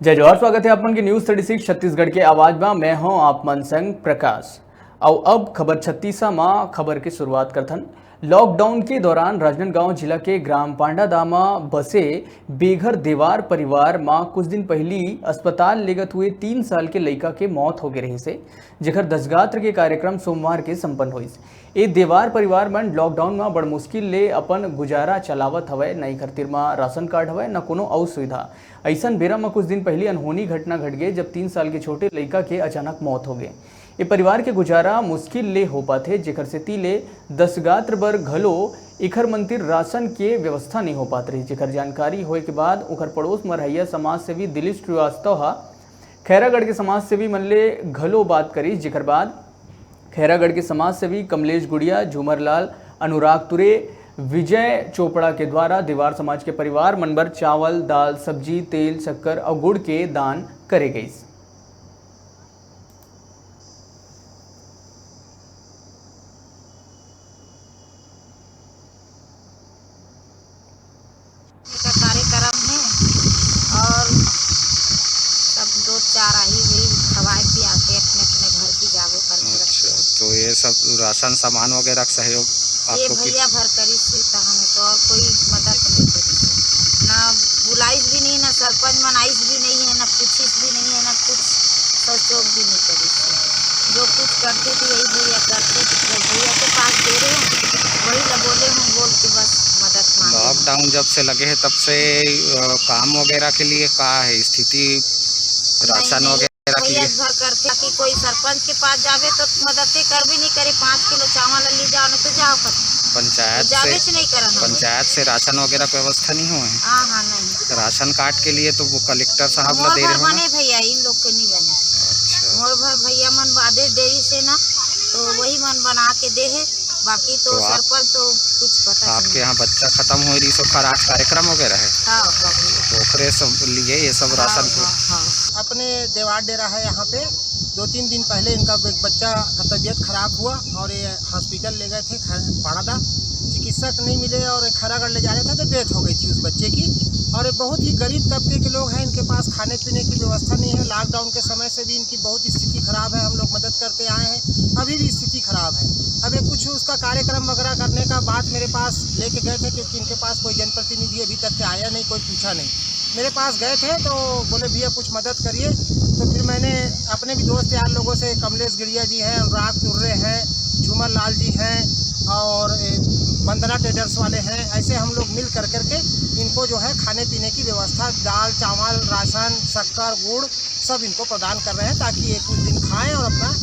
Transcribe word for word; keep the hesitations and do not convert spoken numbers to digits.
जय जोहार, स्वागत है आप मन के न्यूज़ थर्टी सिक्स छत्तीसगढ़ के आवाज में। मैं हूं आप मन संग प्रकाश। अउ अब खबर छत्तीसा मा खबर के शुरुआत करथन। लॉकडाउन के दौरान राजनांदगांव जिला के ग्राम पांडादा मा बसे बेघर देवार परिवार मा कुछ दिन पहिली अस्पताल लेगत हुए तीन साल के लइका के मौत हो गे रहिस हे, जेकर दसगात्र के कार्यक्रम सोमवार के संपन्न होइस। ए देवार परिवार मन लॉकडाउन मा बड़ मुश्किल ले अपन गुजारा चलावत हवय, न एकर तीर मा राशन कार्ड हवय, न कोनो अउ सुविधा। अइसन बेरा म कुछ दिन पहिली अनहोनी घटना घट गे, जब तीन साल के छोटे लइका के अचानक मौत हो गे। ए परिवार के गुजारा मुश्किल ले हो पाथे, जेकर सेती ले दसगात्र बर घलो एखर मन तीर राशन के व्यवस्था नइ हो पात रहिस, जेकर जानकारी होए के बाद ओखर पड़ोस म रहइया समाजसेवी दिलीप श्रीवास्तव ह खैरागढ़ के समाजसेवी मन ले घलो बात करिस, जेकर बाद खैरागढ़ के समाजसेवी कमलेश गुड़िया, झूमरलाल, अनुराग तुरे, विजय चोपड़ा के द्वारा देवार समाज के परिवार मन बर चावल, दाल, सब्जी, तेल, शक्कर अउ गुड़ के दान करे गइस। का कार्यक्रम है और सब दो चार आही वही खवाए पिया के अपने अपने घर की जाबो करके रख। अच्छा, तो ये सब राशन सामान वगैरह का सहयोग ये आपको कि- भैया भर करी से, तो हमें तो और कोई मदद नहीं करी से। ना बुलाइस भी नहीं, ना सरपंच मनाइस भी नहीं है, ना पूछिस भी नहीं है, ना कुछ सहयोग भी नहीं करी से। जो कुछ करते थे यही भैया करते थे, तो भैया के पास दे रहे हैं, वही ला बोले हूँ, बोल के बस मदद मांगे। लॉकडाउन जब से लगे है तब से अ, काम वगैरह के लिए का है स्थिति, राशन नहीं, वगैरह के भैया लिए? घर करते कि कोई सरपंच के पास जावे तो मदद कर भी नहीं करे, पाँच किलो चावल ले जाओ ना तो जाओ कर। पंचायत तो जावे से से नहीं करन हम। पंचायत से राशन वगैरह की व्यवस्था नहीं हुए है? हाँ, हाँ, नहीं। राशन कार्ड के लिए तो वो कलेक्टर साहब ला मोर दे घर रहे हो ना? बने भैया, इन लोग के नहीं बने। अच्छा। मोर घर भैया मन बादे देरी से ना, तो वही मन बना के दे है, बाकी तो तो आप, सरपंच तो कुछ पता आपके नहीं। यहाँ बच्चा खत्म हो रही सो खराज कार्यक्रम वगैरह है? हाँ, हाँ। तो ओकरे सब लिए ये सब हाँ, राशन के हाँ, हाँ। अपने देवार डेरा है यहाँ पे, दो तीन दिन पहले इनका एक बच्चा का तबीयत खराब हुआ और ये हॉस्पिटल ले गए थे खै-, पाड़ादा। चिकित्सक नहीं मिले और खैरागढ़ ले जा रहे थे तो डेथ हो गई थी उस बच्चे की। और ये बहुत ही गरीब तबके के लोग हैं, इनके पास खाने पीने की व्यवस्था नहीं है। लॉकडाउन के समय से भी इनकी बहुत स्थिति खराब है, हम लोग मदद करते आए हैं, अभी भी स्थिति खराब है। अब ये कुछ उसका कार्यक्रम वगैरह करने का बात मेरे पास लेके गए थे, क्योंकि इनके पास कोई जनप्रतिनिधि अभी तक के आया नहीं, कोई पूछा नहीं। मेरे पास गए थे तो बोले, "भैया कुछ मदद करिए।" तो फिर मैंने अपने भी दोस्त यार लोगों से, कमलेश गिड़िया जी हैं, अनुराग तुर्रे हैं, झूमर लाल जी हैं और ए, वंदना ट्रेडर्स वाले हैं, ऐसे हम लोग मिल कर करके इनको जो है खाने पीने की व्यवस्था, दाल चावल राशन शक्कर गुड़ सब इनको प्रदान कर रहे हैं, ताकि ये कुछ दिन खाएं और अपना